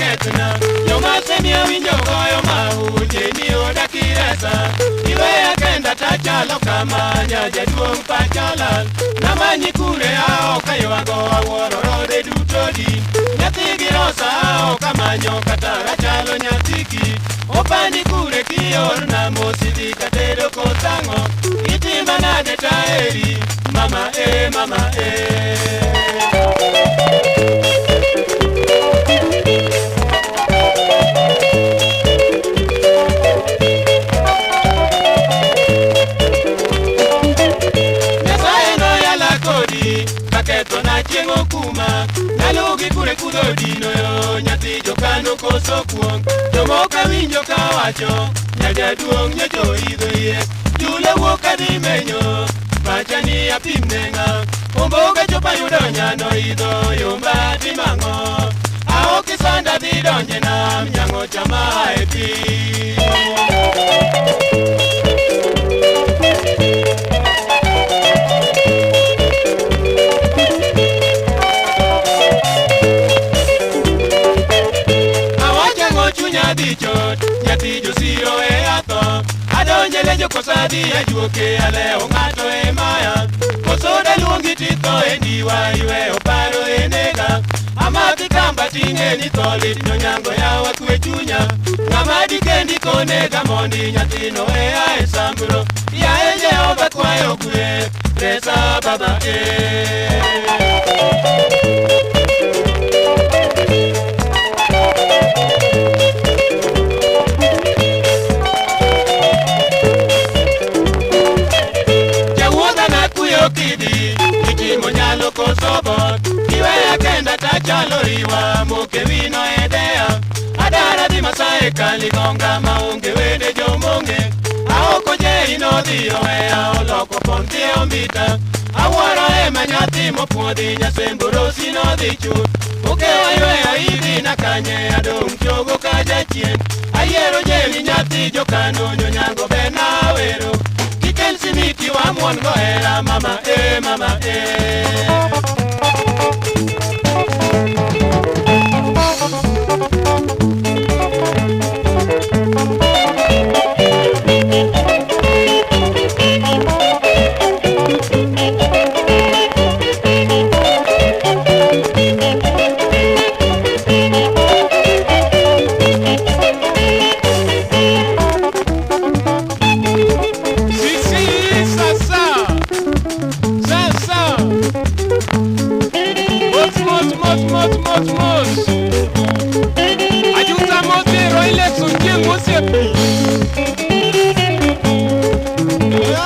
okethna. Joma semiya winjo goyo mahu, jeni oda kiresa. Iweya kenda tachalo kama, nya jaduong' pacha lal. Namanyi kure aok aywago, awuoro rode duto di. Nyathi gi rosa aok amanyo, kata rachalo nyathi ki. Opandi kure kiorna mosi dhi katedo kosang'o. Itima nade taeri, mama e, mama e. Nyasaye noyala kodi, kakethona chieng' okuma. Nalugi kure kudho dino yo, nyathi jokano koso kuong'. Jomoko awinjo kawacho, nyajaduong' nyocha oidho yie. Jula wuok kadhi menyo, pacha ni apim ne ng'a. Omboga chopo ayudo nyano idho, yomba timang'o. Aok isanda dhi donje nam, nyang'o chama e pi. Awachang'o chunya dhi chot, nyathi josiro e atho. Adonje lejo kosa dhi ajuoke, alewo ng'ato e maya. Koso daluongi titho e ndiwa, yweyo paro e nega. Amaki kamba ting'e ni tho lit nyonyango yawa kwe chunya. Ng'ama dikendi konega mondi nyathino e ae sambro. Yaye Jehova kwayo kwe, resa baba e. Jawuodha nakuyo kidi, itimo nyalo koso bot. Iweya kenda tachalo riwa, moke wino e deya. Adara dhi Masae kali gonga maonge wede jomonge. Aoko jeri nodhi oweya oloko pon dhi ombita. Awuoro ema nyathi mopuodhi nyasembo rosi nodhi chuth. Okewa yweya idhi na kanye adong' chogo ka jachien. Ayiero jeri nyathi jokano nyonyango berna awero. Kikel simiti wamuon go hera mama e mama e. Si, si, sasa. Sasa. Mos, mos, mos, mos, mos, mos. Ajuta motero ile sunje mosiepe. Oya,